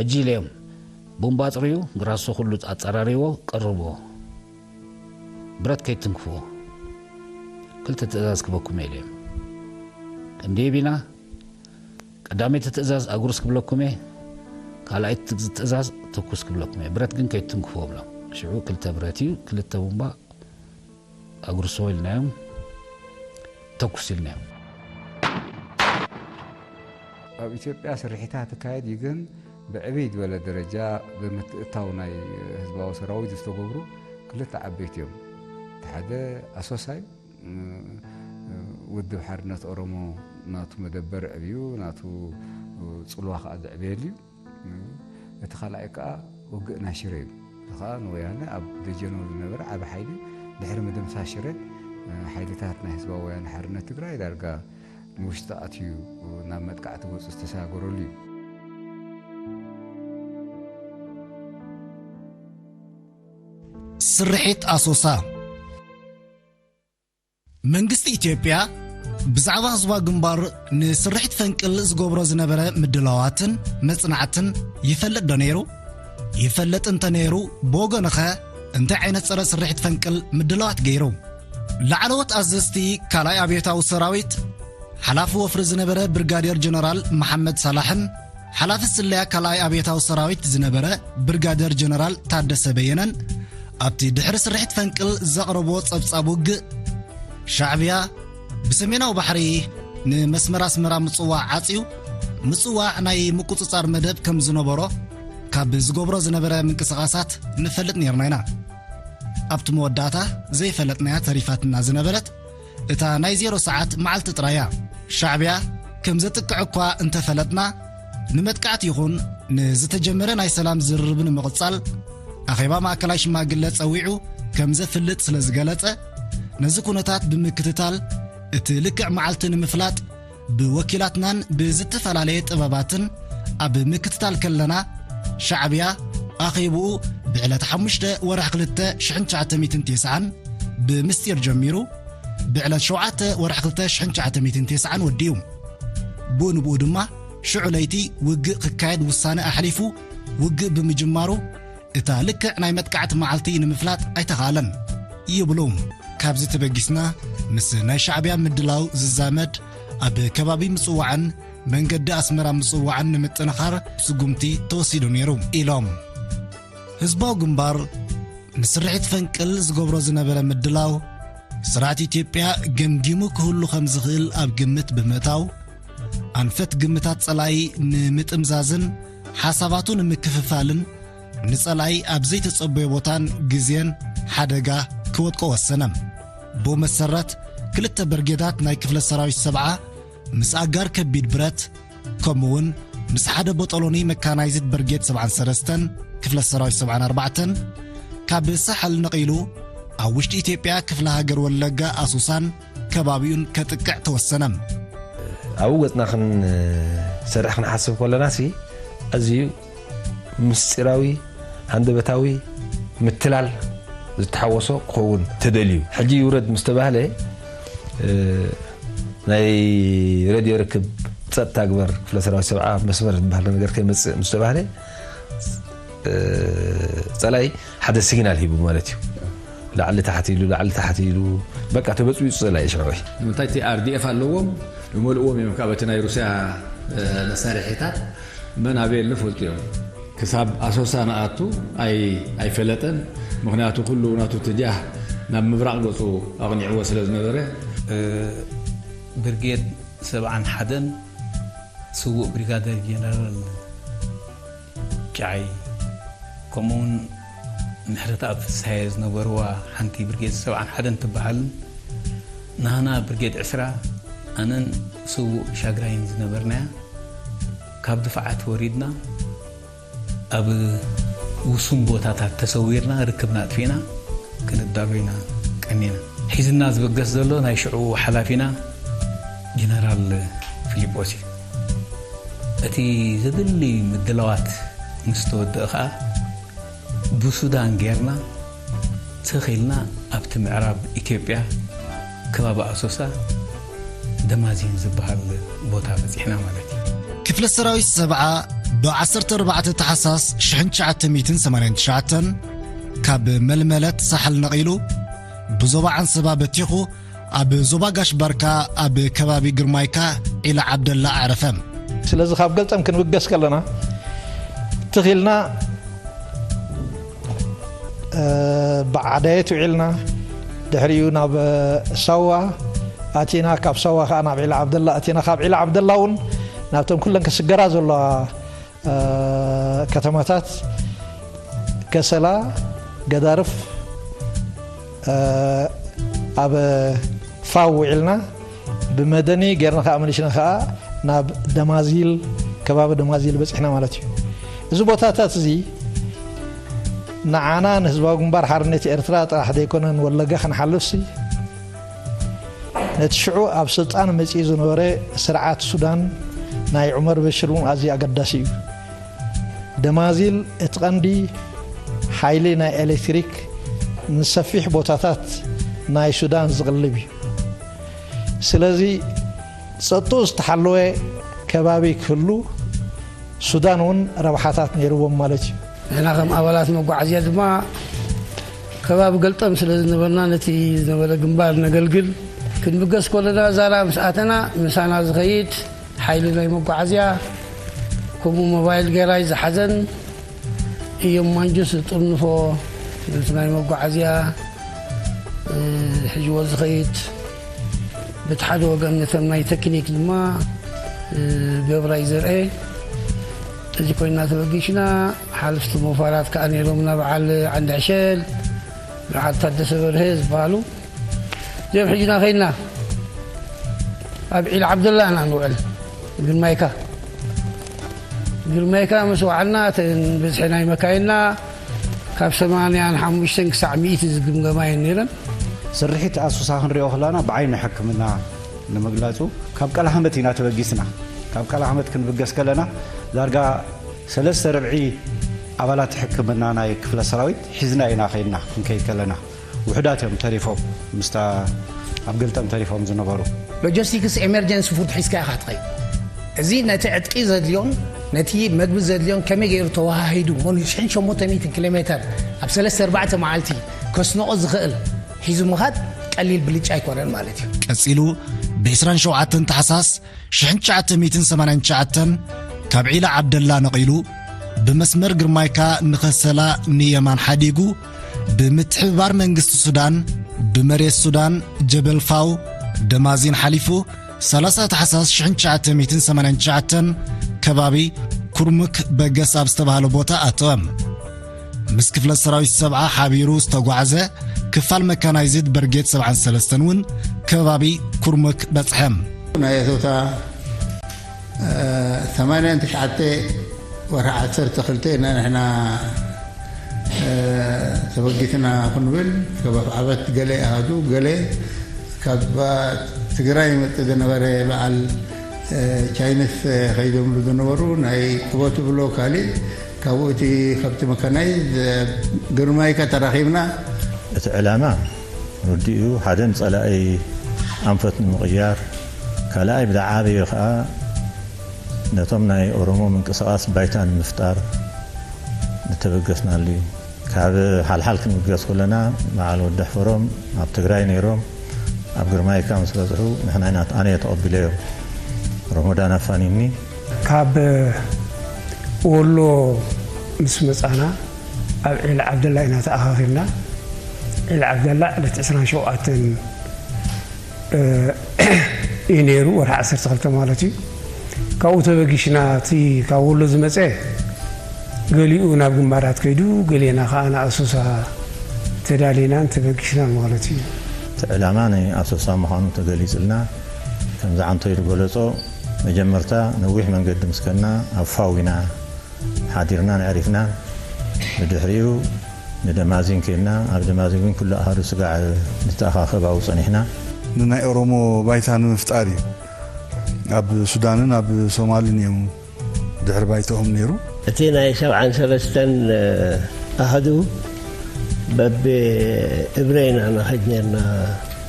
ሕጂ ኢለዮም፣ ቡምባ ኣጽርዩ፣ ግራሶ ኩሉ ኣጸራርይዎ፣ ቀርብዎ። ብረት ከይትንክፍዎ። ክልተ ትእዛዝ ክበኩም እየ ኢለዮም። ክንደይ ቢና? ቀዳመይቲ ትእዛዝ ኣጉርስ ክብለኩም እየ፣ ካልኣይቲ ትእዛዝ ተኩስ ክብለኩም እየ። ብረት ግን ከይትንክፍዎ ብሎም። ሽዑ ክልተ ብረት እዩ፣ ክልተ ቡምባ ኣጉርሶ ኢልናዮም፣ ተኩስ ኢልናዮም። ኣብ ኢትዮጵያ ስርሒታት ትካየድ እዩ፣ ግን ብዕብይ ዝበለ ደረጃ ብምትእታው ናይ ህዝባዊ ሰራዊት ዝተገብሩ ክልተ ዓበይቲ እዮም። እቲ ሓደ ኣሶሳ እዩ። ውድብ ሓርነት ኦሮሞ ናቱ መደበር ዕብዩ፣ ናቱ ጽልዋ ከዓ ዝዕበየሉ እዩ። እቲ ካልኣይ ከዓ ውግእ ናይ ሽረ እዩ። እዚ ከዓ ንወያነ ኣብ ደጀኖ ዝነበረ ዓቢ ሓይሊ ድሕሪ ምድምሳስ ሽረ፣ ሓይልታት ናይ ህዝባዊ ወያነ ሓርነት ትግራይ ዳርጋ ንውሽጢ ኣትዩ ናብ መጥቃዕቲ ገጹ ዝተሰጋገረሉ እዩ። ስርሒት ኣሶሳ። መንግስቲ ኢትዮጵያ ብዛዕባ ህዝባዊ ግንባር ንስርሒት ፈንቅል ዝገብሮ ዝነበረ ምድላዋትን መጽናዕትን ይፈልጥ ዶ ነይሩ? ይፈልጥ እንተ ነይሩ፣ ብወገኑኸ እንታይ ዓይነት ጸረ ስርሒት ፈንቅል ምድላዋት ገይሩ? ላዕለዎት ኣዘዝቲ ካልኣይ ኣብዮታዊ ሰራዊት፣ ሓላፊ ወፍሪ ዝነበረ ብርጋዴር ጀነራል መሓመድ ሳላሕን ሓላፊ ስለያ ካልኣይ ኣብዮታዊ ሰራዊት ዝነበረ ብርጋዴር ጀነራል ታደሰ በየነን ኣብቲ ድሕሪ ስርሒት ፈንቅል ዘቕረብዎ ጸብጻብ ውግእ፣ ሻዕብያ ብሰሜናዊ ባሕሪ ንመስመር ኣስመራ ምጽዋዕ ዓጽዩ፣ ምጽዋዕ ናይ ምቁጽጻር መደብ ከም ዝነበሮ ካብ ዝገብሮ ዝነበረ ምንቅስቓሳት ንፈልጥ ነይርና ኢና። ኣብቲ መወዳእታ ዘይፈለጥናያ ተሪፋትና ዝነበረት እታ ናይ ዜሮ ሰዓት መዓልቲ ጥራይ እያ። ሻዕብያ ከም ዘጥቅዕ እኳ እንተፈለጥና፣ ንመጥቃዕቲ ይኹን ንዝተጀመረ ናይ ሰላም ዝርርብ ንምቕጻል ኣኼባ ማእከላይ ሽማግለ ጸዊዑ ከም ዘፍልጥ ስለ ዝገለጸ፣ ነዚ ኩነታት ብምክትታል እቲ ልክዕ መዓልቲ ንምፍላጥ ብወኪላትናን ብዝተፈላለየ ጥበባትን ኣብ ምክትታል ከለና፣ ሻዕብያ ኣኼብኡ ብዕለት ሓሙሽተ ወርሒ ክልተ ሽሕን ትሽዓተ ሚእትን ተስዓን ብምስጢር ጀሚሩ፣ ብዕለት ሸውዓተ ወርሒ ክልተ ሽሕን ትሽዓተ ሚእትን ተስዓን ወዲኡ። ብኡ ንብኡ ድማ ሽዑ ለይቲ ውግእ ክካየድ ውሳነ ኣሕሊፉ፣ ውግእ ብምጅማሩ እታ ልክዕ ናይ መጥቃዕቲ መዓልቲ ንምፍላጥ ኣይተኻእለን ይብሉ። ካብዚ ተበጊስና፣ ምስ ናይ ሻዕብያ ምድላው ዝዛመድ ኣብ ከባቢ ምጽዋዕን መንገዲ ኣስመራ ምጽዋዕን ንምጥንኻር ስጉምቲ ተወሲዱ ነይሩ ኢሎም። ህዝባዊ ግንባር ንስርሒት ፈንቅል ዝገብሮ ዝነበረ ምድላው፣ ስርዓት ኢትዮጵያ ገምጊሙ ክህሉ ከም ዝኽእል ኣብ ግምት ብምእታው፣ ኣንፈት ግምታት ጸላኢ ንምጥምዛዝን ሓሳባቱ ንምክፍፋልን፣ ንጸላኢ ኣብ ዘይተጸበዮ ቦታን ግዜን ሓደጋ ክወድቆ ወሰነ። ብኡ መሰረት፣ ክልተ ብርጌዳት ናይ ክፍለ ሰራዊት ሰብዓ ምስ ኣጋር ከቢድ ብረት፣ ከምኡውን ምስ ሓደ ቦጦሎኒ መካናይዝድ ብርጌድ ሰብዓን ሰለስተን፣ ክፍለ ሰራዊት ሰብዓን ኣርባዕተን፣ ካብ ሳሕል ነቒሉ ኣብ ውሽጢ ኢትዮጵያ ክፍለ ሃገር ወለጋ ኣሱሳን ከባቢኡን ከጥቅዕ ተወሰነ። ኣብኡ ገጽና ክንሰርሕ ክንሓስብ ከለና ሲ ኣዝዩ ምስጢራዊ፣ ሃንደበታዊ ምትላል ዝተሓወሶ ክኸውን ተደልዩ። ሕጂ ይውረድ ምስ ተባህለ፣ እ፣ ናይ ሬድዮ ርክብ ጸጥታ ግበር፣ ክፍለ ሰራዊት ሰብዓ መስመር ዝበሃል ነገር ከይመጽእ ምስ ተባህለ፣ እ፣ ጸላኢ ሓደ ሲግናል ሂቡ ማለት እዩ። ላዕሊ ታሕቲ ኢሉ፣ ላዕሊ ታሕቲ ኢሉ፣ በቃ ተበጽቢጹ ጸላኢ ሽዑ። ንምንታይ እቲ ኣር ዲ ኤፍ ኣለዎም፣ ይመልእዎም እዮም ካብ እቲ ናይ ሩስያ፣ እ፣ መሳርሒታት መን ኣበይ ኣሎ ፈልጡ እዮም። ክሳብ ኣሶሳ ንኣቱ ኣይ-፣ ኣይፈለጠን። ምኽንያቱ ኩሉ ናቱ ትጃህ ናብ ምብራቕ ገጹ ኣቕኒዕዎ ስለ ዝነበረ። እ፣ ብርጌድ ሰብዓን ሓደን ስዉእ ብሪጋደር ጀነራል ጫዓይ፣ ከምኡውን ምሕረተኣብ ፍስሃየ ዝነበርዋ ሓንቲ ብርጌድ ሰብዓን ሓደን ትበሃልን፣ ናህና ብርጌድ ዕስራ፣ ኣነን ስዉእ ሻግራይን ዝነበርናያ፣ ካብ ድፋዓት ወሪድና፣ ኣብ ውሱን ቦታታት ተሰዊርና፣ ርክብና ኣጥፊእና፣ ክንዳሎ ኢና ቀኒና። ሒዝና ዝበገስ ዘሎ ናይ ሽዑ ሓላፊና ጀነራል ፊሊጶስ እዩ። እቲ ዘድሊ ምድላዋት ምስ ተወደአ ኸኣ፣ ብሱዳን ጌርና ትኽ ኢልና ኣብቲ ምዕራብ ኢትዮጵያ ከባቢ ኣሶሳ ደማዚን ዝበሃል ቦታ በጺሕና ማለት እዩ። ክፍለ ሰራዊት ሰብዓ ብ ዓሰርተ ኣርባዕተ ታሕሳስ ሽሕን ትሽዓተ ሚእትን ሰማንያን ትሽዓተን ካብ መልመለት ሳሕል ነቒሉ ብዞባ ዓንሰባ በቲኹ ኣብ ዞባ ጋሽ ባርካ ኣብ ከባቢ ግርማይካ ዒላ ዓብደላ ኣዕረፈ። ስለዚ ካብ ገልጠም ክንብገስ ከለና ትኺልና ብዓዳየት ውዒልና ድሕሪኡ ናብ ሳዋ ኣቲና፣ ካብ ሳዋ ከዓ ናብ ዒላ ዓብደላ ኣቲና፣ ካብ ዒላ ዓብደላ እውን ናብቶም ኩለን ክስገራ ዘለዋ ከተማታት ከሰላ፣ ገዳርፍ፣ ኣብ ፋው ውዒልና ብመደኒ ጌርና ከዓ መሊሽና ከዓ ናብ ደማዚል፣ ከባቢ ደማዚል በፂሕና ማለት እዩ። እዚ ቦታታት እዚ ንዓና ንህዝባዊ ግንባር ሓርነት ኤርትራ ጥራሕ ዘይኮነ ንወለጋ ክንሓልፍሲ ነቲ ሽዑ ኣብ ስልጣን መፂኡ ዝነበረ ስርዓት ሱዳን ናይ ዑመር በሽር እውን ኣዝዩ ኣገዳሲ እዩ። ደማዚል እቲ ቀንዲ ሓይሊ ናይ ኤሌክትሪክ ንሰፊሕ ቦታታት ናይ ሱዳን ዝቕልብ እዩ። ስለዚ ጸጥኡ ዝተሓለወ ከባቢ ክህሉ ሱዳን እውን ረብሓታት ነይርዎም ማለት እዩ። ንሕና ከም ኣባላት መጓዓዝያ ድማ ከባቢ ገልጠም ስለ ዝነበርና ነቲ ዝነበረ ግንባር ነገልግል። ክንብገስ ከለና ዛራ ምስ ኣተና ምሳና ዝኸይድ ሓይሊ ናይ መጓዓዝያ ከምኡ ሞባይል ገራይ ዝሓዘን እዮም ማንጁስ ዝጥርንፎ ነቲ ናይ መጓዓዝያ እ፣ ሒዝዎ ዝኸይድ በቲ ሓደ ወገን ነቶም ናይ ቴክኒክ ድማ እ፣ ገብራይ ዘርኤ እዚ ኮይና ተበጊሽና ሓለፍቲ ሞፋራት ከዓ ነይሮምና በዓል ዓንዲ ዕሸል በዓል ታደሰ በርሀ ዝበሃሉ እዚኦም ሒዝና ከይድና ኣብ ዒል ዓብደላ ኢና ንውዕል ግርማይካ ግርማይካ ምስ ወዓልና እተን ብዝሒ ናይ መካይንና ካብ ሰማንያን ሓሙሽተን ክሳዕ ሚእቲ ዝግምገማ እየን ነይረን። ስርሒት ኣሱሳ ክንሪኦ ከለና ብዓይኒ ሕክምና ንምግላጹ ካብ ቀላህመት ኢና ተበጊስና። ካብ ቀላህመት ክንብገስ ከለና ዳርጋ ሰለስተ ርብዒ ኣባላት ሕክምና ናይ ክፍለ ሰራዊት ሒዝና ኢና ከይድና ክንከይድ ከለና ውሑዳት እዮም ተሪፎም ምስታ ኣብ ገልጠም ተሪፎም ዝነበሩ። ሎጂስቲክስ ኤመርጀንሲ ፉድ ሒዝካ ኢኻ ትኸይድ። እዚ ነቲ ዕጥቂ ዘድልዮን ነቲ መግቢ ዘድልዮን ከመይ ገይሩ ተወሃሂዱ መኑ ሽሕን ሸሞንተ ሚእትን ኪሎ ሜተር ኣብ ሰለስተ ኣርባዕተ መዓልቲ ከስንቖ ዝኽእል ሒዙ ምኻድ ቀሊል ብልጫ ኣይኮነን ማለት እዩ። ቀጺሉ ብ ዕስራን ሸውዓተን ታሕሳስ ሽሕን ትሽዓተ ሚእትን ሰማንያን ትሽዓተን ካብ ዒላ ዓብደላ ነቒሉ ብመስመር ግርማይካ ንኸሰላ ንየማን ሓዲጉ ብምትሕብባር መንግስቲ ሱዳን ብመሬት ሱዳን ጀበል ፋው ደማዚን ሓሊፉ ሰላሳ ታሕሳስ ሽሕን ትሽዓተ ሚእትን ሰማንያን ትሽዓተን ከባቢ ኩርሙክ በገስ ኣብ ዝተባህለ ቦታ ኣተወ። ምስ ክፍለ ሰራዊት ሰብዓ ሓቢሩ ዝተጓዕዘ ክፋል መካናይዝድ በርጌድ ሰብዓን ሰለስተን እውን ከባቢ ኩርሙክ በጽሐ። ናይ ኣቶታ ሰማንያን ትሽዓተ ወርሒ ዓሰርተ ክልተ ኢና ንሕና ተበጊስና ክንብል ካብ ኣፍዓበት ገለ ኣሃዱ ገለ ካብ ትግራይ ይመጽእ ዝነበረ በዓል ቻይንስ ከይዶምሉ ዝነበሩ ናይ ቅበቱ ብሎ ካሊእ ካብኡ እቲ ካብቲ መካናይዝ ግርማይካ ተራኺብና። እቲ ዕላማ ርዱእ እዩ። ሓደ ንጸላኢ ኣንፈት ንምቕያር፣ ካልኣይ ብዝዓበየ ኸኣ ነቶም ናይ ኦሮሞ ምንቅስቓስ ባይታ ንምፍጣር ዝተበገስናሉ እዩ። ካብ ሓልሓል ክንብገስ ከለና በዓል ወዲ ሕፈሮም ኣብ ትግራይ ነይሮም ኣብ ግርማይካ ምስ በጽሑ ንሕና ኢና ኣነ እየ ተቐቢለዮም። ሮሞዳን ኣፋኒኒ። ካብ ወሎ ምስ መጻና ኣብ ዒል ዓብደላ ኢና ተኣኻኺብና። ዒል ዓብደላ ዕለት ዕስራን ሸውዓተን እዩ ነይሩ፣ ወርሒ ዓሰርተ ክልተ ማለት እዩ። ካብኡ ተበጊሽና እቲ ካብ ወሎ ዝመጸ ገሊኡ ናብ ግንባራት ከይዱ፣ ገሌና ከኣ ንኣሶሳ ተዳሊናን ተበጊሽናን ማለት እዩ። እቲ ዕላማ ናይ ኣሶሳ ምዃኑ ተገሊጽልና፣ ከምዚ ዓንቶይ ዝገለጾ መጀመርታ ነዊሕ መንገዲ ምስ ከድና ኣብ ፋው ኢና ሓዲርናን ኣዕሪፍናን። ብድሕሪኡ ንደማዚን ከድና፣ ኣብ ደማዚን እውን ኩሉ ኣሃዱ ስጋዕ ንተኣኻኸብ ኣብኡ ጸኒሕና። ንናይ ኦሮሞ ባይታ ንምፍጣር እዩ። ኣብ ሱዳንን ኣብ ሶማልን እዮም ድሕሪ ባይትኦም ነይሩ። እቲ ናይ ሰብዓን ሰለስተን ኣሃዱ በቢ እብረ ኢና ንኸድ ነርና።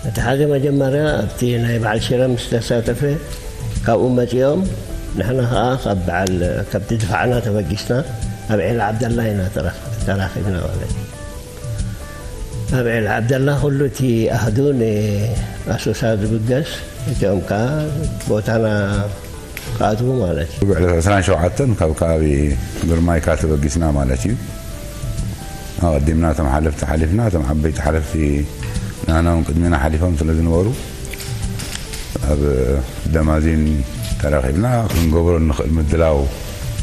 እቲ ሓደ መጀመርያ ኣብቲ ናይ በዓል ሽረ ምስ ተሳተፈ ካብኡ መጺኦም ንሕና ኸዓ ካብ በዓል ከብቲ ድፋዕና ተበጊስና ኣብ ዒላ ዓብደላ ኢና ተራኽ-፣ ተራኺብና ማለት እዩ። ኣብ ዒላ ዓብደላ ኩሉ እቲ ኣህዱ ንኣሶሳ ዝብገስ፣ እቲኦም ከዓ ቦታና ክኣትዉ ማለት እዩ። ብዕለት ዕስራን ሸውዓተን ካብ ከባቢ ግርማይካ ተበጊስና ማለት እዩ። ኣቐዲምና እቶም ሓለፍቲ ሓሊፍና፣ እቶም ዓበይቲ ሓለፍቲ ንኣና እውን ቅድሚና ሓሊፎም ስለ ዝነበሩ፣ ኣብ ደማዚን ተራኺብና ክንገብሮ እንኽእል ምድላው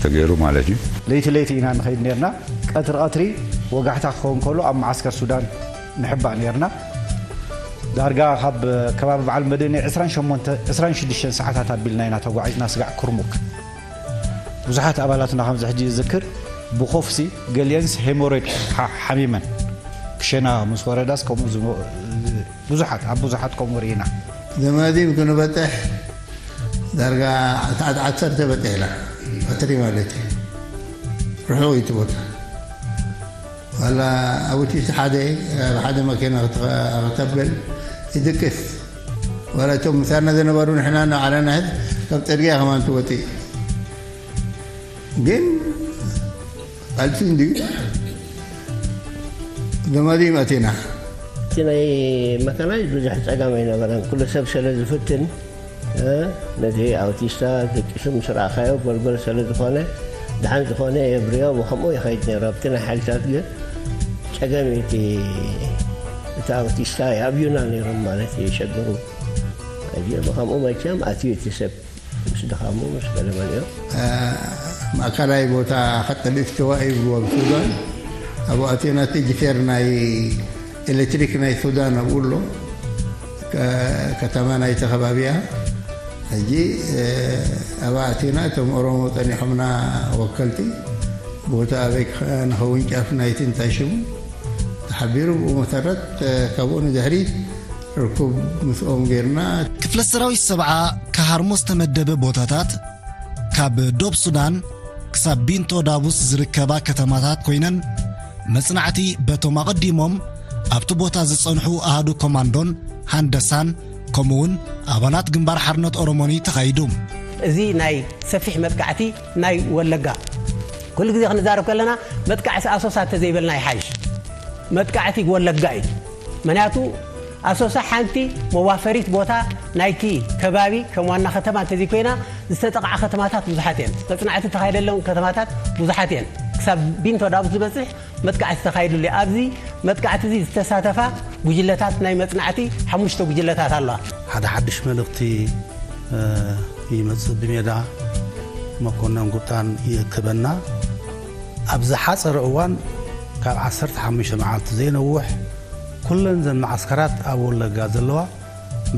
ተገይሩ ማለት እዩ። ለይቲ ለይቲ ኢና ንኸይድ ነርና። ቀትሪ ቀትሪ ወጋሕታ ክኸውን ከሎ ኣብ መዓስከር ሱዳን ንሕባእ ነርና። ዳርጋ ካብ ከባቢ በዓል መድእኒ ዕስራን ሸሞንተ፣ ዕስራን ሽዱሽተን ሰዓታት ኣቢልና ኢና ተጓዒዝና ስጋዕ ኩርሙክ። ብዙሓት ኣባላትና ከምዚ ሕጂ ይዝክር ብኾፍሲ ገሊአንስ ሄሞሮይድ ሓ-፣ ሓሚመን ክሸና ምስ ወረዳስ ከምኡ ዝሞ-፣ ብዙሓት፣ ኣብ ብዙሓት ከምኡ ርኢና። ዘማዚም ክንበጽሕ ዳርጋ ሰዓት ዓሰርተ በጺሕና፣ ቀትሪ ማለት እዩ። ርሑቕ እዩ እቲ ቦታ። ዋላ ኣብ ውሽጢ ሓደ፣ ኣብ ሓደ መኪና ክተ-፣ ክተብል ይድቅስ። ዋላ እቶም ምሳና ዝነበሩ ንሕና እናዓለና ካብ ጽርግያ ከማን ትወጽእ። ግን ቃልሲ እንድዩ ዘማዚም ኣቲና። እቲ ናይ መካናይዝ ብዙሕ ጸገም ኣይነበረን። ኩሉ ሰብ ስለ ዝፍትን፣ እ፣ ነቲ ኣውቲስታ ደቂሱ ምስ ረኣኻዮ ጎልጎል ስለ ዝኾነ፣ ደሓን ዝኾነ የብርዮ፣ ብኸምኡ ይኸይድ ነይሩ። ኣብቲ ናይ ሓይልታት ግን ጸገም እዩ። እቲ፣ እቲ ኣውቲስታ የኣብዩና ነይሮም ማለት እዩ፣ የሸግሩ። ሕጂ ብኸምኡ መቸም ኣትዩ እቲ ሰብ ምስ ድኻሙ፣ ምስ ገለመለዮ። እ፣ ማእከላይ ቦታ ኸጠልፍ ተዋሂብዎ ብሱዳን። ኣብኡ ኣቲና እቲ ጅፌር ናይ ኤሌክትሪክ ናይ ሱዳን ኣብኡ ኣሎ። ከ-፣ ከተማ ናይቲ ከባቢ እያ። ሕጂ፣ እ፣ ኣብኣ ኣቲና እቶም ኦሮሞ ጸኒሖምና ወከልቲ። ቦታ ኣበይ ክኸ-፣ ንኸውን ጫፍ ናይቲ እንታይ ሽሙ ተሓቢሩ ብኡ መሰረት፣ እ፣ ካብኡ ንድሕሪት ርኩብ ምስኦም ጌርና። ክፍለ ሰራዊት ሰብዓ ክሃርሞ ዝተመደበ ቦታታት ካብ ዶብ ሱዳን ክሳብ ቢንቶ ዳቡስ ዝርከባ ከተማታት ኮይነን፣ መጽናዕቲ በቶም ኣቐዲሞም ኣብቲ ቦታ ዝጸንሑ ኣሃዱ ኮማንዶን ሃንደሳን፣ ከምኡውን ኣባላት ግንባር ሓርነት ኦሮሞን እዩ ተኻይዱ። እዚ ናይ ሰፊሕ መጥቃዕቲ ናይ ወለጋ፣ ኩሉ ግዜ ክንዛረብ ከለና መጥቃዕቲ ኣሶሳ እንተዘይበልና ይሓይሽ። መጥቃዕቲ ወለጋ እዩ። ምኽንያቱ ኣሶሳ ሓንቲ መዋፈሪት ቦታ ናይቲ ከባቢ ከም ዋና ከተማ እንተዘይኮይና፣ ዝተጠቕዓ ከተማታት ብዙሓት እየን። መጽናዕቲ ተኻይደሎም ከተማታት ብዙሓት እየን። ክሳብ ቢንቶ ዳቡት ዝበጽሕ መጥቃዕቲ ተኻይዱሉ እዩ። ኣብዚ መጥቃዕቲ እዚ ዝተሳተፋ ጉጅለታት ናይ መጽናዕቲ ሓሙሽተ ጉጅለታት ኣለዋ። ሓደ ሓድሽ መልእኽቲ፣ እ፣ ይመጽእ ብሜዳ መኮነን ጉብጣን ይእክበና። ኣብ ዝሓጸረ እዋን ካብ ዓሰርተ ሓሙሽተ መዓልቲ ዘይነውሕ ኩለን ዘን መዓስከራት ኣብ ወለጋ ዘለዋ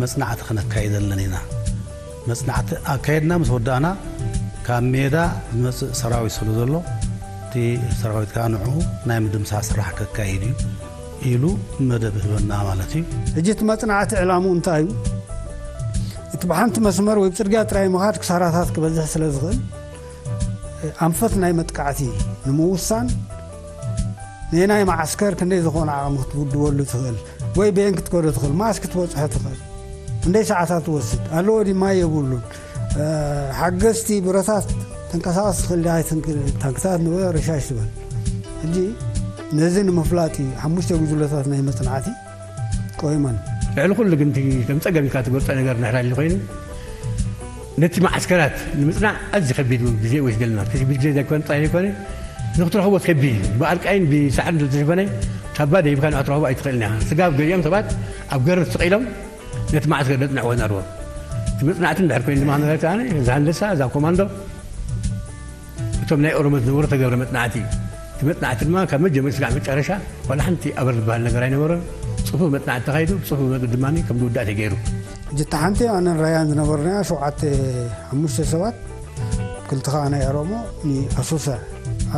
መጽናዕቲ ክነካይደለን ኢና። መጽናዕቲ ኣካየድና ምስ ወዳእና ካብ ሜዳ ዝመጽእ ሰራዊት ስለ ዘሎ እቲ ሰራዊት ከኣ ንዕኡ ናይ ምድምሳስ ስራሕ ከካይድ እዩ ኢሉ መደብ ህበና ማለት እዩ። ሕጂ እቲ መጽናዕቲ ዕላምኡ እንታይ እዩ? እቲ ብሓንቲ መስመር ወይ ብጽርግያ ጥራይ ምኻድ ክሳራታት ክበዝሕ ስለ ዝኽእል፣ ኣንፈት ናይ መጥቃዕቲ ንምውሳን ነናይ መዓስከር ክንደይ ዝኾነ ዓቕሚ ክትውድበሉ ትኽእል ወይ በየን ክትከዶ ትኽእል፣ ማስ ክትበጽሖ ትኽእል፣ ክንደይ ሰዓታት ትወስድ ኣለዎ ድዩ ማይ የብሉን፣ እ፣ ሓገዝቲ ብረታት ተንቀሳቐስ ትኽእል ድያ ኣይትንክ-፣ ታንክታት ንበ ረሻሽ ትበል። ሕጂ ነዚ ንምፍላጥ እዩ ሓሙሽተ ጉጅለታት ናይ መጽናዕቲ ቆይመን። ልዕሊ ኩሉ ግን እቲ ከም ጸገም ኢልካ ትገልጾ ነገር ንሕና ኮይኑ፣ ነቲ መዓስከራት ንምጽናዕ ኣዝዩ ከቢድ ግዜ ይወስደልና። እቲ ከቢድ ግዜ ዘይኮነ ጥራይ ዘይኮነ፣ ንክትረኽቦ ከቢድ እዩ። ብኣልቃይን ብሳዕርን ዝተሸፈነ ታባ ደይብካ ንክትረኽቦ ኣይትኽእልን ኢኻ። ስጋብ ገሊኦም ሰባት ኣብ ገረብ ተሰቒሎም ነቲ መዓስከር ዘጽንዕዎ ዝነበርዎ። እቲ መጽናዕቲ እንድሕር ኮይኑ ድማ፣ ንብረት ኣነ፣ እዛ ሃንደሳ፣ እዛ ኮማንዶ፣ እቶም ናይ ኦሮሞ ዝነበሩ ተገብረ መጽናዕቲ እዩ። እቲ መጽናዕቲ ድማ ካብ መጀመርያ ስጋዕ መጨረሻ ዋላ ሓንቲ ኣበር ዝበሃል ነገር ኣይነበሮን። ጽፉፍ መጽናዕቲ ተኻይዱ፣ ብጽፉፍ መገዲ ድማ ከም ዝውዳእ ተገይሩ። ሕጂ እታ ሓንቲ ኣነን ራያን ዝነበርናያ ሸውዓተ፣ ሓሙሽተ ሰባት ክልተ ኸዓ ናይ ኦሮሞ ንኣሶሳ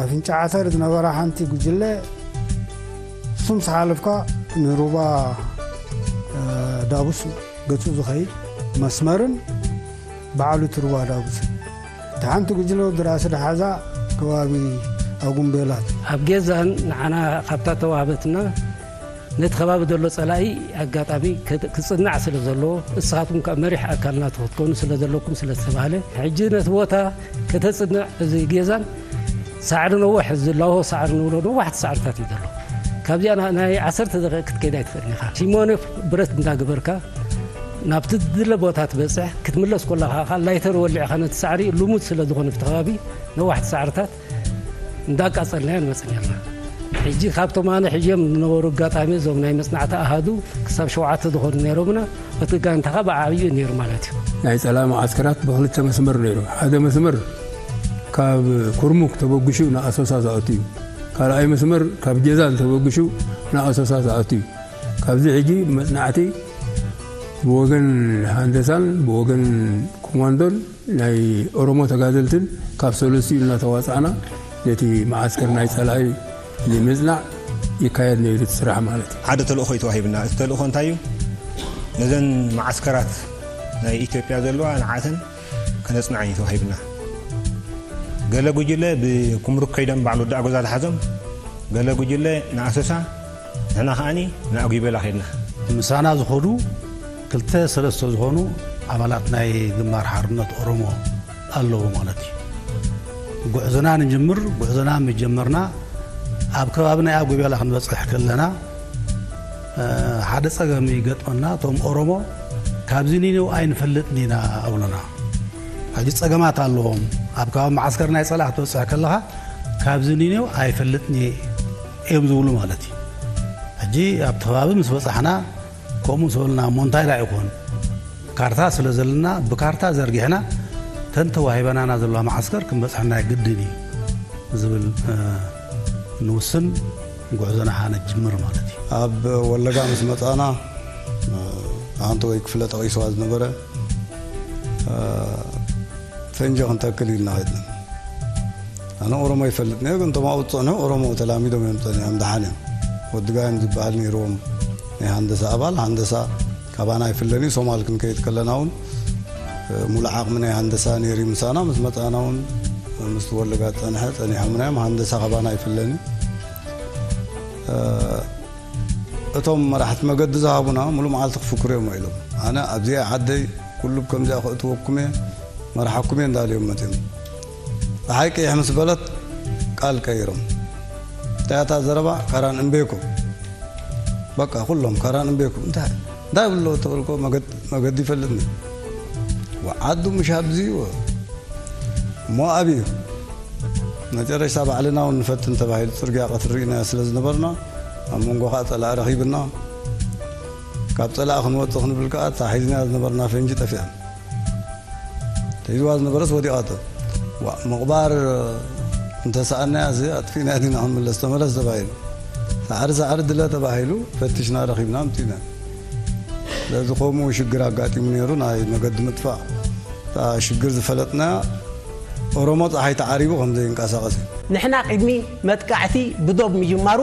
ኣፍንጫ ዓተር ዝነበራ ሓንቲ ጉጅለ እሱም ዝሓለፍካ ንሩባ፣ እ፣ ዳቡስ ገጹ ዝኸይድ መስመርን በዓሉ እቲ ሩባ ዳቡስን። እታ ሓንቲ ጉጅለ ወዲ ራእሲ ደሓዛ ከባቢ ኣጉምቤላት። ኣብ ገዛን ንዓና ካብታ ተዋህበትና ነቲ ከባቢ ዘሎ ጸላኢ ኣጋጣሚ ክጽናዕ ስለ ዘለዎ፣ ንስኻትኩም ከኣ መሪሕ ኣካል ናቱ ክትኮኑ ስለ ዘለኩም ስለ ዝተባህለ፣ ሕጂ ነቲ ቦታ ከተጽንዕ፣ እዚ ጌዛን ሳዕሪ ነዋሕ፣ ዝላሆ ሳዕሪ ንብሎ ነዋሕቲ ሳዕርታት እዩ ዘሎ። ካብዚኣ ናይ ዓሰርተ ደቂቕ ክትከይድ ኣይትኽእልን ኢኻ። ሲሞኔ ብረት እንዳገበርካ ናብቲ ድለ ቦታ ትበጽሕ፣ ክትምለስ ኮለኻ ኸዓ ላይተር ወሊዕኻ ነቲ ሳዕሪ ልሙድ ስለ ዝኾነ ኣብቲ ከባቢ ነዋሕቲ ሳዕርታት እንዳቃጸልናዮ ንመጽእ ኔርና። ሕጂ ካብቶም ኣነ ሒዞም ዝነበሩ ኣጋጣሚ እዞም ናይ መጽናዕቲ ኣሃዱ ክሳብ ሸውዓተ ዝኾኑ ነይሮምና፣ እቲ ጋንታኻ ብዓብዩ ነይሩ ማለት እዩ። ናይ ጸላኢ መዓስከራት ብኽልተ መስመር ነይሩ። ሓደ መስመር ካብ ኩርሙክ ተበጉሹ ንኣሶሳ ዝኣቱ እዩ። ካልኣይ መስመር ካብ ጀዛን ተበጉሹ ንኣሶሳ ዝኣቱ እዩ። ካብዚ ሕጂ መጽናዕቲ ብወገን ሃንደሳን ብወገን ኮማንዶን ናይ ኦሮሞ ተጋደልትን ካብ ሰለስቲኡ እናተዋጻዕና ነቲ መዓስከር ናይ ጸላኢ ንምጽናዕ ይካየድ ነይሩ እቲ ስራሕ ማለት እዩ። ሓደ ተልእኾ እዩ ተዋሂብና። እቲ ተልእኾ እንታይ እዩ? ነዘን መዓስከራት ናይ ኢትዮጵያ ዘለዋ ንዓተን ከነጽንዐን እዩ ተዋሂብና። ገለ ጉጅለ ብኩምሩክ ከይዶም ባዕሉ ወዲ ኣጎዛ ዝሓዞም፣ ገለ ጉጅለ ንኣሶሳ፣ ንሕና ከኣኒ ንኣጉይበላ ከድና። ምሳና ዝኸዱ ክልተ ሰለስተ ዝኾኑ ኣባላት ናይ ግንባር ሓርነት ኦሮሞ ኣለዉ ማለት እዩ። ጉዕዞና ንጅምር፣ ጉዕዞና ምስ ጀመርና ኣብ ከባቢ ናይ ኣጉይበላ ክንበጽሕ ከለና፣ እ፣ ሓደ ጸገም ይገጥመና። እቶም ኦሮሞ ካብዚ ኒኒው ኣይንፈልጥን ኢና ኣብሉና። ሕጂ ጸገማት ኣለዎም። ኣብ ከባቢ መዓስከር ናይ ጸላኢ ክትበጽሕ ከለኻ ካብዚ ኒኒው ኣይፈልጥን እየ እዮም ዝብሉ ማለት እዩ። ሕጂ ኣብቲ ከባቢ ምስ በጻሕና ከምኡ ምስ በሉና እሞ እንታይ ደኣ ይኾን? ካርታ ስለ ዘለና ብካርታ ዘርጊሕና ተን ተዋሂበናና ዘለዋ መዓስከር ክንበጽሐና ግድን እዩ ዝብል፣ እ፣ ንውስን ጉዕዞና ኸዓ ነጅምር ማለት እዩ። ኣብ ወለጋ ምስ መጻና፣ እ፣ ኣንተ ወይ ክፍለ ጠቒስዋ ዝነበረ፣ እ፣ ፈንጂ ክንተክል ኢልና ኸድና። ኣነ ኦሮሞ ይፈልጥ ነየ፣ ግን እቶም ኣብኡ ዝጸንሑ ኦሮሞ ተላሚዶም እዮም ጸኒሖም፣ ደሓን እዮም። ወዲ ጋይም ዝበሃል ነይርዎም ናይ ሃንደሳ ኣባል፣ ሃንደሳ ካባና ይፍለን እዩ። ሶማል ክንከይድ ከለና እውን፣ እ፣ ሙሉእ ዓቕሚ ናይ ሃንደሳ ነይሩ እዩ ምሳና። ምስ መጻና እውን፣ እ፣ ምስቲ ወለጋ ዝጸንሐ ጸኒሖምና እዮም። ሃንደሳ ካባና ይፍለን እዩ። እ፣ እቶም መራሕቲ መገዲ ዝሃቡና ሙሉእ መዓልቲ ክፍክሩ እዮም ውዒሎም። ኣነ ኣብዚኣ ዓደይ ኩሉ ከምዚኣ ከእትወኩም እየ፣ መርሓኩም እየ እንዳልዮም መፅዮም። ፀሓይ ቅይሕ ምስ በለት ቃል ቀይሮም። እንታይ እታ ዘረባ? ካራን እምቤኮ። በቃ ኩሎም ካራን እምቤኮ። እንታይ፣ እንታይ ይብሉ ኣለዉ ተበልኮ? መገድ-፣ መገዲ ይፈልጥኒ። ወዓዱ ምሽ ኣብዚ ወ-፣ እሞ ኣብዩ። መጨረሽታ ባዕልና እውን ንፈትን ተባሂሉ ፅርግያ ቀትሪ ርኢናዮ ስለ ዝነበርና፣ ኣብ መንጎ ከዓ ፀላኢ ረኺብና። ካብ ፀላኢ ክንወፅእ ክንብል ከዓ እታ ሒዝናያ ዝነበርና ፈንጂ ጠፊኣን። ተይዝዋ ዝነበረስ ወዲቓቶ። ዋ፣ ምቕባር እንተሰኣናያ እዚ ኣጥፊእናያ ዲና ክንምለስ? ተመለስ ተባሂሉ። ሳዕሪ ሳዕሪ ድለ ተባሂሉ ፈቲሽና ረኺብና ኣምፂእና። ስለዚ ከምኡ ሽግር ኣጋጢሙ ነይሩ፣ ናይ መገዲ ምጥፋእ። እታ ሽግር ዝፈለጥናያ ኦሮሞ ፀሓይ ተዓሪቡ ከም ዘይንቀሳቐስ እዩ። ንሕና ቅድሚ መጥቃዕቲ ብዶብ ምጅማሩ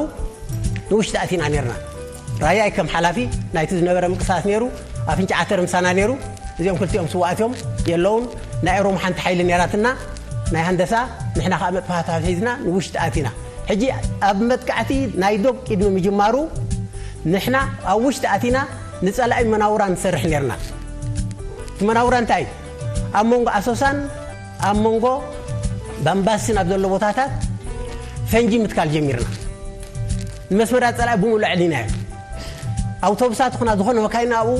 ንውሽጢ ኣቲና ነርና። ራያይ ከም ሓላፊ ናይቲ ዝነበረ ምንቅስቃስ ነይሩ፣ ኣፍንጫ ዓተር ምሳና ነይሩ። እዚኦም ክልቲኦም ስዋኣት እዮም፣ የለውን። ናይ ኦሮሞ ሓንቲ ሓይሊ ነይራትና፣ ናይ ሃንደሳ፣ ንሕና ከዓ መጥፋእታ ሒዝና ንውሽጢ ኣቲና። ሕጂ ኣብ መጥቃዕቲ ናይ ዶብ ቅድሚ ምጅማሩ ንሕና ኣብ ውሽጢ ኣቲና ንጸላኢ መናውራ ንሰርሕ ነርና። እቲ መናውራ እንታይ እዩ? ኣብ መንጎ ኣሶሳን ኣብ መንጎ ባምባስን ኣብ ዘሎ ቦታታት ፈንጂ ምትካል ጀሚርና። ንመስመራት ጸላኢ ብምሉእ ኣዕሊናዮ። ኣውቶቡሳት ኹና ዝኾነ መካይን ኣብኡ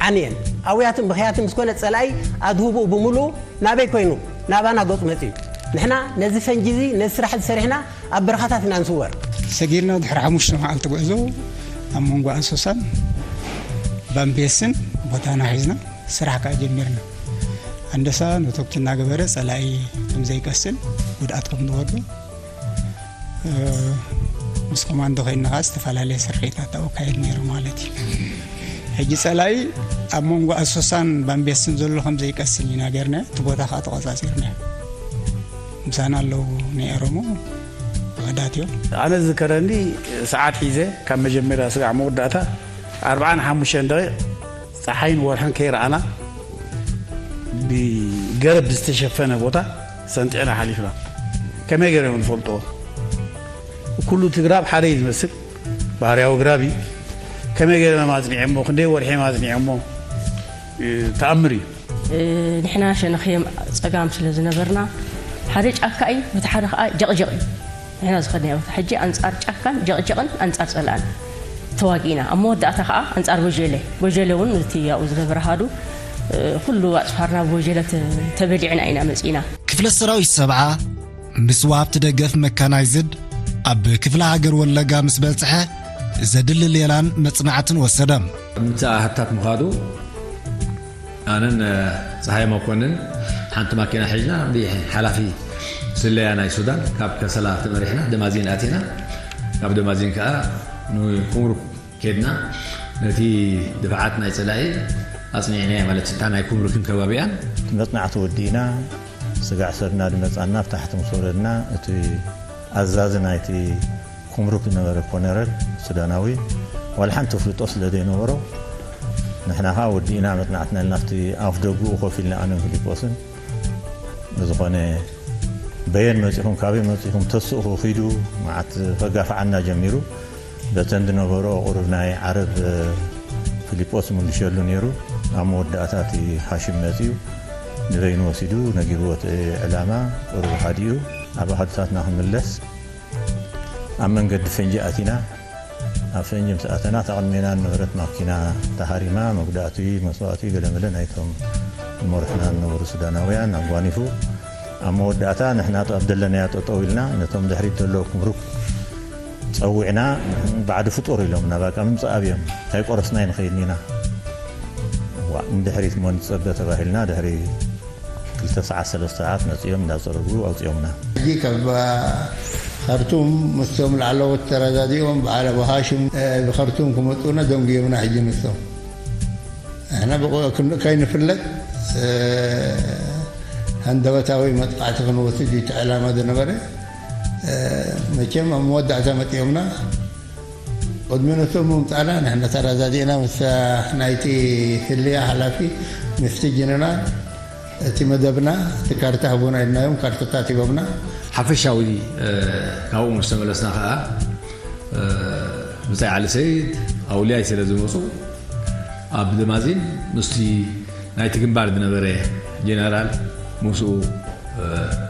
ዓንየን። ኣውያትን ብኽያትን ምስ ኮነ ጸላኢ ኣድህብኡ ብምሉኡ ናበይ ኮይኑ? ናባና ገጹ መጺኡ። ንሕና ነዚ ፈንጂ እዚ፣ ነዚ ስራሕ እዚ ሰሪሕና ኣብ በረኻታት ኢና ንስወር። ሰጊርና ድሕሪ ሓሙሽተ መዓልቲ ጉዕዞ ኣብ መንጎ ኣሶሳን ባምቤስን ቦታና ሒዝና ስራሕ ከኣ ጀሚርና። ሃንደሳ ኖቶክቲ እናገበረ ጸላኢ ከም ዘይቀስን ጉድኣት ከም ዝወርዶ፣ እ፣ ምስ ኮማንዶ ኮይንና ከኣ ዝተፈላለየ ስርሒታት ኣብኡ ካየድ ነይሩ ማለት እዩ። ሕጂ ጸላኢ ኣብ መንጎ ኣሶሳን ባምቤስን ዘሎ ከም ዘይቀስን ኢና ጌርና፣ እቲ ቦታ ከኣ ተቖጻጺርና። ምሳና ኣለዉ ናይ ኦሮሞ ውሑዳት እዮም። ኣነ ዝዝከረኒ ሰዓት ሒዘ ካብ መጀመርያ ስጋዕ መወዳእታ ኣርብዓን ሓሙሽተን ደቂቕ ጸሓይን ወርሕን ከይረኣና ብገረብ ዝተሸፈነ ቦታ ሰንጢዕና ሓሊፍና። ከመይ ገይሮም ዝፈልጥዎ? ኩሉ እቲ ግራብ ሓደ እዩ ዝመስል። ባህርያዊ ግራብ እዩ። ከመይ ገይሮም ኣጽኒዖሞ፣ ክንደይ ወርሒ እዮም ኣጽኒዖሞ፣ እ፣ ተኣምር እዩ። እ፣ ንሕና ሸነኽዮም ጸጋም ስለ ዝነበርና፣ ሓደ ጫካ እዩ፣ በቲ ሓደ ኸኣ ጀቕጀቕ እዩ። ንሕና ዝኸድናዮ ቦታ ሕጂ ኣንጻር ጫካን ጀቕጀቕን ኣንጻር ጸላእን ተዋጊእና። ኣብ መወዳእታ ኸኣ ኣንጻር ቦጀለ፣ ቦጀለ እውን እቲ ኣብኡ ዝነበረ ሃዱ፣ እ፣ ኩሉ ኣጽፋርና ብቦጀለ ተ-፣ ተበሊዕና ኢና መጺእና። ክፍለ ሰራዊት ሰብዓ ምስ ወሃብቲ ደገፍ መካናይዝድ ኣብ ክፍለ ሃገር ወለጋ ምስ በጽሐ፣ ዘድሊ ሌላን መጽናዕትን ወሰደ። ምምጻእ ሃብታት ምዃዱ ኣነን፣ እ፣ ጸሃየ መኮንን ሓንቲ ማኪና ሒዝና ብሓላፊ ስለያ ናይ ሱዳን ካብ ከሰላ ተመሪሕና ደማዚን ኣቲና። ካብ ደማዚን ከኣ ንኩምሩክ ኬድና ነቲ ድፍዓት ናይ ጸላኢ ኣጽኒዕናዮ ማለት እታ ናይ ኩምሩክን ከባቢኣን። መጽናዕቲ ወዲእና ስጋዕ ሰብና ድመጻና ብታሕቲ ምስ ወረድና እቲ ኣዛዚ ናይቲ ኩምሩክ ዝነበረ ኮነረል ሱዳናዊ ዋላ ሓንቲ ፍልጦ ስለ ዘይነበሮ ንሕና ኸዓ ወዲእና መጽናዕትና ኢልና ኣብቲ ኣፍ ደጉኡ ኮፍ ኢልና ኣነን ፊሊጶስን ብዝኾነ በየን መጺኹም ካበይ መጺኹም ተስእኹ ኺዱ መዓት ከጋፍዓና ጀሚሩ በተን ዝነበሮ ቁሩብ ናይ ዓረብ ፊሊጶስ ምልሸሉ ነይሩ ኣብ መወዳእታ እቲ ሃሽም መጺኡ ንበይኑ ወሲዱ ነጊርዎ እቲ ዕላማ ቁሩብ ሃዲኡ ኣብ ኣሃዱታትና ክንምለስ ኣብ መንገዲ ፈንጂ ኣቲና ኣብ ፈንጂ ምስ ኣተና ተቐድሜና ንብረት ማኪና ተሃሪማ መጉዳእቲ መስዋእቲ ገለመለ ናይቶም ዝመርሑና ዝነበሩ ሱዳናውያን ኣጓኒፉ ኣብ መወዳእታ ንሕና ኣብ ደለናዮ ጠጠው ኢልና ነቶም ድሕሪት ዘለዉ ኩምሩክ ጸዊዕና ባዕዲ ፍጡር ኢሎምና ባቃ ምምጻእ ኣብዮም እንታይ ቆረስና ይንኸይድን ኢና ዋ ንድሕሪት እሞ ንጸበ ተባሂልና ድሕሪ ክልተ ሰዓት ሰለስተ ሰዓት መጺኦም እንዳጸረጉ ኣውጺኦምና። ሕጂ ካብ ኻርቱም ምስቶም ላዕለዎት ተረዳዲኦም በዓል ኣቡ ሃሽም ብኻርቱም ክመጹና ደንጉዮምና ሕጂ ንሶም ንሕና ከይንፍለጥ ሃንደበታዊ መጥቃዕቲ ክንወስድ እዩ እቲ ዕላማ ዝነበረ መቸም ኣብ መወዳእታ መጺኦምና ቅድሚ ነቶም ምምጻእና ንሕና ተረዳዲእና ምስ ናይቲ ፍልያ ሓላፊ ምስቲ ጀነራል እቲ መደብና እቲ ካርታ ህቡና ኢልናዮም ካርታታት ሂቦምና ሓፈሻዊ ካብኡ ምስ ተመለስና ከዓ ብጻይ ዓሊ ሰይድ ኣውልያይ ስለ ዝመፁ ኣብ ደማዚን ምስቲ ናይቲ ግንባር ዝነበረ ጀነራል ምስኡ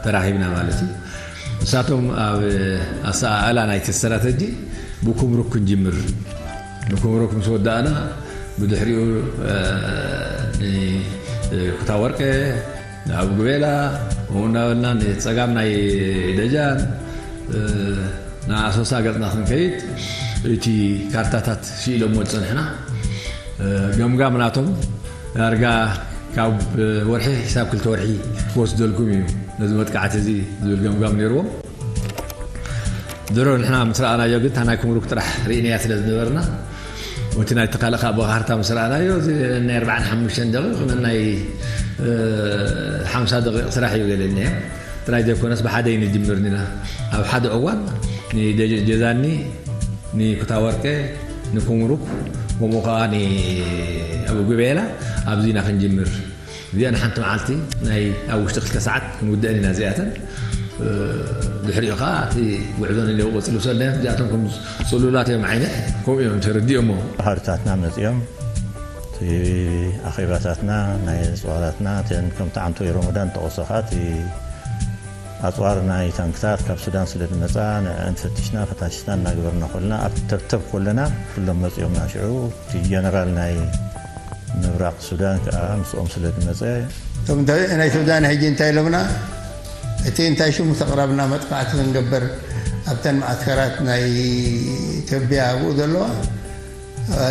ተራኺብና ማለት እዩ ንሳቶም ኣብ ኣሰኣእላ ናይቲ ስትራተጂ ብኩምሩክ ክንጅምር ንኩምሩክ ምስ ወዳእና ብድሕሪኡ ንኩታወርቄ ንኣብ ጉቤላ ከምኡ እናበልና ንፀጋም ናይ ደጃን ንኣሶሳ ገፅና ክንከይድ እቲ ካርታታት ስኢሎሞ ዝፀንሕና ገምጋም ናቶም ዳርጋ ካብ ወርሒ ክሳብ ክልተ ወርሒ ክወስደልኩም እዩ ነዚ መጥቃዕቲ እዚ ዝብል ገምጋም ነይርዎም ድሮ ንሕና ምስ ረኣናዮ ግን እታ ናይ ኩምሩክ ጥራሕ ርኢናያ ስለ ዝነበርና እቲ ናይ ተካልእ ከዓ ብካርታ ምስ ረኣናዮ እዚ ናይ ኣርባዓን ሓሙሽተን ደቂቕ ናይ ሓምሳ ደቂቕ ስራሕ እዩ ገለ እኒሀ ጥራይ ዘይኮነስ ብሓደ ንጅምር ኢና ኣብ ሓደ እዋን ንጀዛኒ ንኩታወርቄ ንኩምሩክ ከምኡ ከዓ ኣብ ጉቤላ ኣብዚ ኢና ክንጅምር እዚኣ ንሓንቲ መዓልቲ ናይ ኣብ ውሽጢ ክልተ ሰዓት ክንውደአን ኢና እዚኣተን ድሕሪኡ ከዓ እቲ ጉዕዞ ንለው ቀፅሉ ሰለ እዚኣቶም ከም ፅሉላት እዮም ዓይነት ከምኡ እዮም ተረዲኦሞ ሃርታትና መፂኦም እቲ ኣኼባታትና ናይ ፅዋራትና እተን ከምቲ ዓንቶ ረመዳን ጠቐሶ ከዓ እቲ ኣፅዋር ናይ ታንክታት ካብ ሱዳን ስለ ዝመፃ ንዕን ፈቲሽና ፈታሽና እናገበርና ኮልና ኣብ ተብተብ ኮለና ኩሎም መፂኦምና ሽዑ እቲ ጀነራል ናይ ምብራቕ ሱዳን ከዓ ምስኦም ስለ ዝመፀ እቶም ናይ ሱዳን ሕጂ እንታይ ኢሎምና እቲ እንታይ ሽሙ ተቕረብና መጥቃዕቲ ክንገብር ኣብተን ማዓስከራት ናይ ኢትዮጵያ ኣብኡ ዘለዋ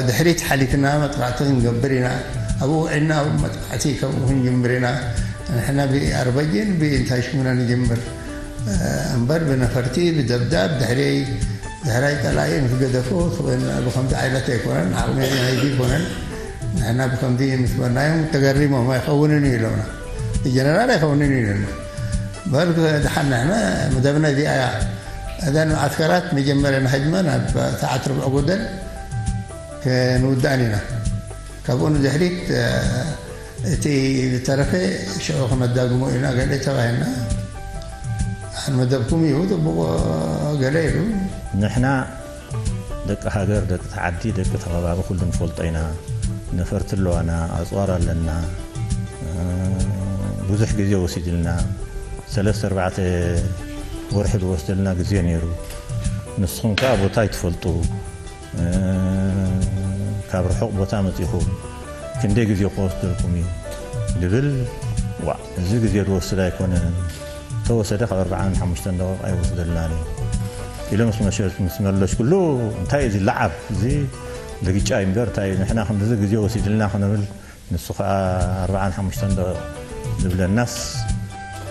ድሕሪት ሓሊፍና መጥቃዕቲ ክንገብር ኢና ኣብኡ ውዒልና ኣብ መጥቃዕቲ ከምኡ ክንጅምር ኢና ንሕና ብኣርበጅን ብእንታይ ሽሙና ንጅምር እምበር ብነፈርቲ ብደብዳብ ድሕረይ ድሕራይ ጠላኢ ምስ ገደፎ ብኸምዚ ዓይነት ኣይኮነን ዓቕሚ ናይዚ ኣይኮነን ንሕና ብከምዚ ምስ በልናዮም ተገሪሞም ኣይኸውንን እዩ ኢሎምና ብጀነራል ኣይኸውንን እዩ ኢሎምና በል ድሓን ንሕና መደብና እዚኣ እያ እዘን መዓስከራት መጀመርያ ንሃጅመን ኣብ ሰዓት ርብዕ ጎደል ክንውዳእን ኢና ካብኡ ንድሕሪት እቲ ዝተረፈ ሽዑ ክነዳግሞ ኢና ገለ ተባሂልና መደብኩም እዩ ጥቡቕ ገለ ኢሉ ንሕና ደቂ ሃገር፣ ደቂ ተዓዲ፣ ደቂ ተኸባቢ ኩሉ ንፈልጦ ኢና። ነፈርቲ ኣለዋና፣ ኣፅዋር ኣለና። እ፣ ብዙሕ ግዜ ወሲድልና፣ ሰለስተ ኣርባዕተ ወርሒ ዝወስደልና ግዜ ነይሩ። ንስኹም ከኣ ቦታ ኣይትፈልጡ። እ፣ ካብ ርሑቕ ቦታ መጺኹም ክንደይ ግዜ ክወስደልኩም እዩ? ድብል፣ ዋእ፣ እዚ ግዜ ዝወስድ ኣይኮነን። ተወሰደ ካብ ኣርብዓን ሓሙሽተን ደቂቕ ኣይወስደልናን እዩ ኢለ ምስ መሸ-፣ ምስ መለስኩሉ፣ እንታይ እዩ እዚ ለዓብ? እዚ ልግጫ እዩ እምበር፣ እንታይ እዩ ንሕና ክንድዚ ግዜ ወሲድልና ክንብል፣ ንሱ ኸኣ ኣርብዓን ሓሙሽተን ደቂቕ ዝብለናስ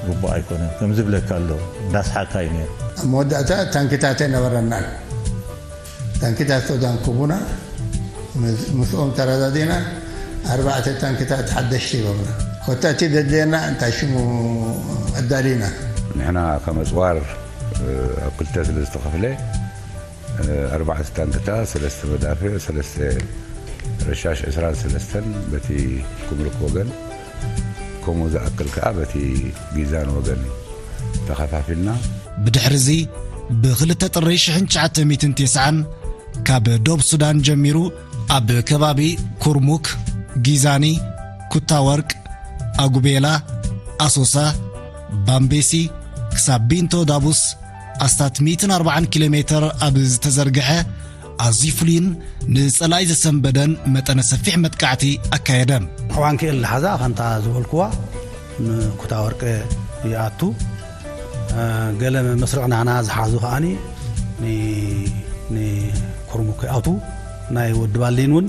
ግቡእ ኣይኮነን። ከም ዝብለካ ኣሎ፣ እንዳስሓቅካ እዩ ነይሩ። ኣብ መወዳእታ ታንክታት ኣይነበረናን። ታንክታት ሱዳን ክቡና፣ ምስ-፣ ምስኦም ተረዳዲና፣ ኣርባዕተ ታንክታት ሓደሽቲ ሂቦምና። ኮታ እቲ ዘድልየና እንታይ ሽሙ ኣዳሊና። ንሕና ከም ኣጽዋር፣ እ፣ ኣብ ክልተ ስለ ዝተኸፍለ፣ እ፣ ኣርባዕተ ታንክታት፣ ሰለስተ መዳፍዕ፣ ሰለስተ ረሻሽ ዕስራን ሰለስተን በቲ ኩምሩክ ወገን፣ ከምኡ ዝኣክል ከኣ በቲ ጊዛን ወገን ተኸፋፊልና። ብድሕርዚ፣ ብ2 ጥሪ ሽሕን ትሽዓተ ሚእትን ተስዓን ካብ ዶብ ሱዳን ጀሚሩ ኣብ ከባቢ ኩርሙክ፣ ጊዛኒ፣ ኩታ ወርቅ፣ ኣጉቤላ፣ ኣሶሳ፣ ባምቤሲ ክሳብ ቢንቶ ዳቡስ ኣስታት ሚእትን ኣርባዓን ኪሎ ሜትር ኣብ ዝተዘርግሐ ኣዝዩ ፍሉይን ንጸላኢ ዘሰንበደን መጠነ ሰፊሕ መጥቃዕቲ ኣካየደ። ዋንክኤል ዝሓዛ ከምታ ዝበልክዋ ንኩታ ወርቂ ይኣቱ። እ፣ ገለ መስርዕ ናህና ዝሓዙ ከኣኒ ን-፣ ንኩርሙክ ይኣቱ። ናይ ወዲ ባሊን እውን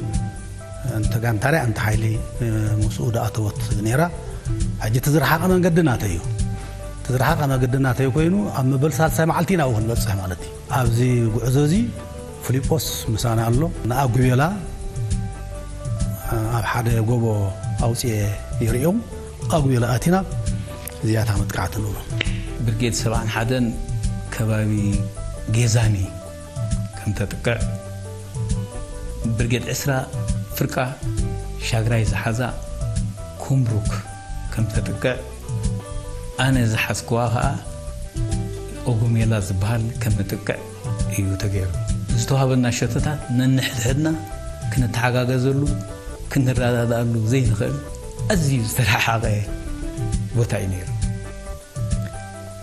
እንተ ጋንታርያ እንተ ሓይሊ፣ እ፣ ምስኡ ደኣተወት ነይራ። ሕጂ እቲ ዝረሓቐ መንገዲ ናተይ እዩ። እቲ ዝረሓቐ መንገዲ ናተይ ኮይኑ ኣብ መበል ሳልሳይ መዓልቲ ናብኡ ክንበጽሕ ማለት እዩ። ኣብዚ ጉዕዞ እዚ ፍሊጶስ ምሳና ኣሎ። ንኣጉቤላ ኣብ ሓደ ጎቦ ኣውፅኤ ይርእዮም። ኣጉቤላ ኣቲና ዝያታ መጥቃዕቲ ንብሎ። ብርጌድ ሰብዓን ሓደን ከባቢ ጌዛኒ ከም ተጥቅዕ፣ ብርጌድ ዕስራ ፍርቃ ሻግራይ ዝሓዛ ኩምሩክ ከም ተጥቅዕ፣ ኣነ ዝሓዝክዋ ኸኣ ኦጎሜላ ዝበሃል ከም ንጥቅዕ እዩ ተገይሩ። ዝተዋህበና ሸቶታት ነንሕድሕድና ክንተሓጋገዘሉ፣ ክንረዳድኣሉ ዘይንኽእል ኣዝዩ ዝተረሓሓቐ ቦታ እዩ ነይሩ።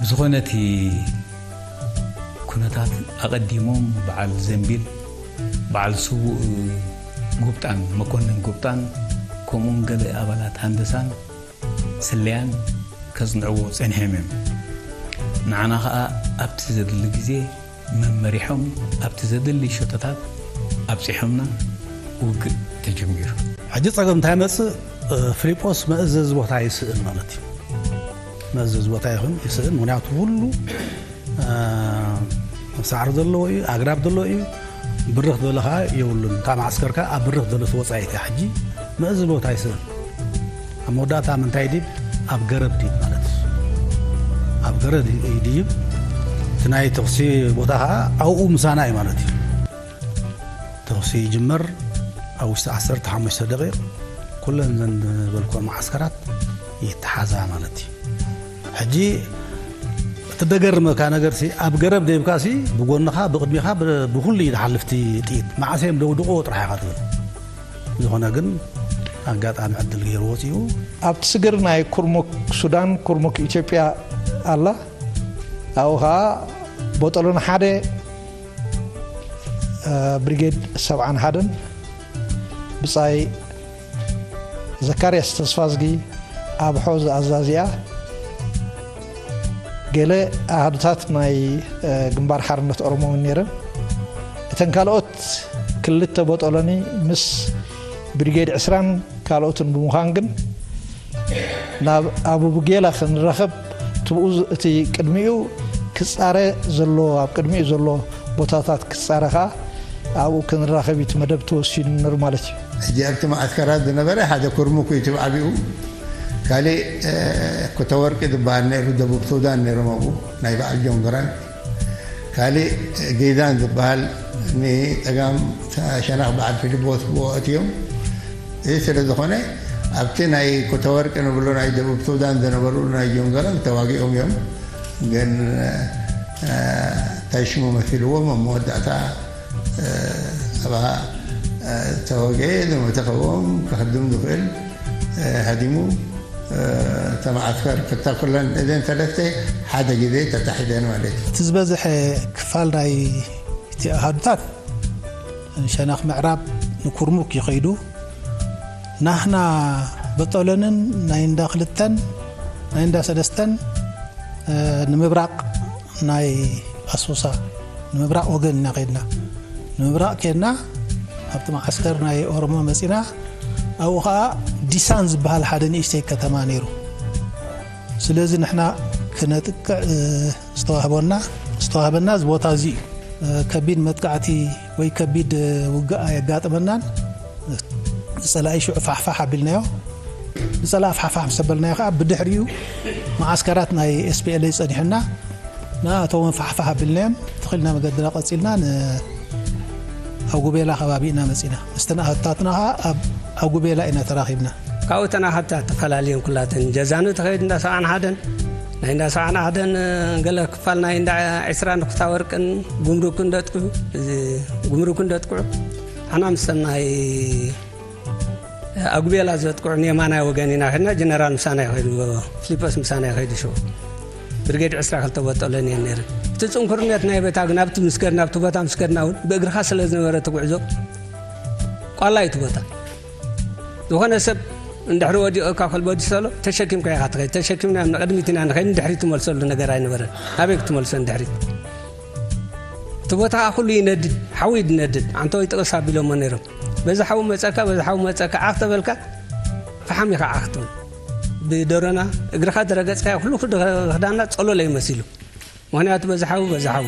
ብዝኾነ እቲ ኩነታት ኣቐዲሞም በዓል ዘንቢል፣ በዓል ስዉእ ጉብጣን፣ መኮንን ጉብጣን፣ ከምኡውን ገለ ኣባላት ሃንደሳን ስለያን ከጽንዕዎ ጸኒሖም እዮም። ንዓና ኸኣ ኣብቲ ዘድሊ ግዜ መመሪሖም ኣብቲ ዘድሊ ሸቶታት ኣብጺሖምና ውግእ ተጀሚሩ። ሕጂ ጸገም እንታይ ይመጽእ? እ፣ ፍሊጶስ መእዘዚ ቦታ ይስእን ማለት እዩ። መእዘዚ ቦታ ይኹን ይስእን፣ ምኽንያቱ ኩሉ፣ እ፣ ሳዕሪ ዘለዎ እዩ፣ ኣግራብ ዘለዎ እዩ፣ ብርኽ ዝበለ ኸዓ የብሉን። እታ መዓስከር ከኣ ኣብ ብርኽ ዝበለ ወጻኢት እያ። ሕጂ መእዘዚ ቦታ ይስእን። ኣብ መወዳእታ ምንታይ ድይብ? ኣብ ገረብ ድይብ ማለት እዩ። ኣብ ገረብ ድይብ፣ እቲ ናይ ተኹሲ ቦታ ኸዓ ኣብኡ ምሳና እዩ ማለት እዩ። ተኹሲ ይጅመር፣ ኣብ ውሽጢ ዓሰርተ ሓሙሽተ ደቂቕ ኩለን ዘን ዝበልኩወን መዓስከራት ይተሓዛ ማለት እዩ። ሕጂ እቲ ደገርመካ ነገርሲ፣ ኣብ ገረብ ደይብካሲ፣ ብጎንኻ፣ ብቕድሚኻ፣ ብ-፣ ብኹሉ እዩ ዝሓልፍቲ ጥይት። መዓሰ እዮም ደውድቑዎ ጥራሕ ኢኻ ትብል። ዝኾነ ግን ኣጋጣሚ ዕድል ገይሩ ወፂኡ። ኣብቲ ስግር ናይ ኩርሙክ ሱዳን፣ ኩርሙክ ኢትዮጵያ ኣላ። ኣብኡ ኸዓ ቦጠሎን ሓደ፣ እ፣ ብሪጌድ ሰብዓን ሓደን ብጻይ ዘካርያስ ተስፋዝጊ ኣብሖ ዝኣዛዚኣ ገለ ኣሃዱታት ናይ፣ እ፣ ግንባር ሓርነት ኦሮሞ እውን ነይረን። እተን ካልኦት ክልተ ቦጦሎኒ ምስ ብሪጌድ ዕስራን ካልኦትን ብምዃን ግን ናብ ኣቡቡጌላ ክንራኸብ፣ ትብኡ ዝ-፣ እቲ ቅድሚኡ ክጻረ ዘሎ፣ ኣብ ቅድሚኡ ዘሎ ቦታታት ክጻረ ኸኣ ኣብኡ ክንራኸብ እዩ እቲ መደብ ተወሲኑ ነይሩ ማለት እዩ። ሕጂ ኣብቲ መዓስከራት ዝነበረ ሓደ ኩርሙክ እዩ እቲ ዓቢኡ። ካሊእ፣ እ፣ ኮተወርቂ ዝበሃል ነይሩ፣ ደቡብ ሱዳን ነይሮም ኣብኡ፣ ናይ በዓል ጆን ግራንት። ካሊእ ጌዛን ዝበሃል ንጸጋም ሸነኽ በዓል ፊልጶስ ብኡ ኣእትዮም። እዚ ስለ ዝኾነ፣ ኣብቲ ናይ ኮተወርቂ ንብሎ ናይ ደቡብ ሱዳን ዝነበሩ ናይ ጆን ግራንት ተዋጊኦም እዮም። ግን፣ እ፣ እንታይ ሽሙ መሲልዎም፣ ኣብ መወዳእታ ኣብኣ ተወገ ዝሞተ ከብኦም ክክድም ዝኽእል ሃዲሙ፣ እታ መዓስከር ክልተ ኩለን እዘን ሰለስተ ሓደ ግዜ ተታሒዘን ማለት እዩ። እቲ ዝበዝሐ ክፋል ናይ እቲ ኣሃዱታት ሸነኽ ምዕራብ ንኩርሙክ ይኸይዱ። ናህና በጦለንን ናይ እንዳ ክልተን ናይ እንዳ ሰለስተን ንምብራቕ ናይ ኣሶሳ ንምብራቕ ወገን ኢና ከይድና። ንምብራቕ ከይድና ኣብቲ መዓስከር ናይ ኦሮሞ መፂና። ኣብኡ ከዓ ዲሳን ዝበሃል ሓደ ንእሽተይ ከተማ ነይሩ። ስለዚ ንሕና ክነጥቅዕ ዝተዋህበና ዝተዋህበና እዚ ቦታ እዚ እዩ። ከቢድ መጥቃዕቲ ወይ ከቢድ ውግእ ኣየጋጠመናን። ንፀላኢ ሽዑ ፋሕፋሕ ኣቢልናዮ። ንፀላኢ ፋሕፋሕ ምስ ኣበልናዮ ከዓ ብድሕሪኡ መዓስከራት ናይ ኤስፒኤልኤ ጸኒሑና። ንኣቶም ፋሕፋሕ ኣቢልናዮም ተኺልና መገድና ቀፂልና ን ኣጉቤላ ከባቢ ኢና መፂና። ምስተን ኣህታትና ከዓ ኣብ ኣጉቤላ ኢና ተራኺብና። ካብኡ ተናሃታ ተፈላልየን ኩላተን ጀዛኑ ተኸይድ እንዳ ሰብዓን ሓደን ናይ እንዳ ሰብዓን ሓደን ገለ ክፋል ናይ እንዳ ዕስራን ኩታ ወርቅን ጉምሩክን ደጥቅዑ ጉምሩክን ደጥቅዑ ኣና ምሰናይ ኣጉቤላ ዘጥቅዑ ንየማናይ ወገን ኢና ከድና። ጀነራል ምሳና ይኸይዱ፣ ፊሊፖስ ምሳና ይኸይዱ። ሽዑ ብርጌድ ዕስራ ክልተ በጠሎን እየን ነይረን። እቲ ጽንኩርነት ናይ ቤታ ግን ኣብቲ ምስ ከድና ኣብቲ ቦታ ምስ ከድና እውን ብእግርኻ ስለ ዝነበረ እቲ ጉዕዞ ቋላ እዩ እቲ ቦታ። ዝኾነ ሰብ እንድሕሪ ወዲቑ እካ ከልበዲ ሰሎ ተሸኪምካ ኢኻ ትኸይድ። ተሸኪምና ንቕድሚት ኢና ንኸይድ፣ ንድሕሪት ትመልሰሉ ነገር ኣይነበረን። ኣበይ ክትመልሶ ንድሕሪት? እቲ ቦታ ከዓ ኩሉ ይነድድ፣ ሓዊ እዩ ዝነድድ። ኣንተ ወይ ጥቕስ ኣቢሎሞ ነይሮም። በዚ ሓዊ መፀካ፣ በዚ ሓዊ መፀካ፣ ዓኽ ተበልካ፣ ፈሓም ኢኻ ዓኽ ትብል። ብደሮና እግርኻ ዝረገፅካዮ ኩሉ ክዳና ፀሎለ እዩ መሲሉ። ምኽንያቱ በዚ ሓዊ፣ በዚ ሓዊ።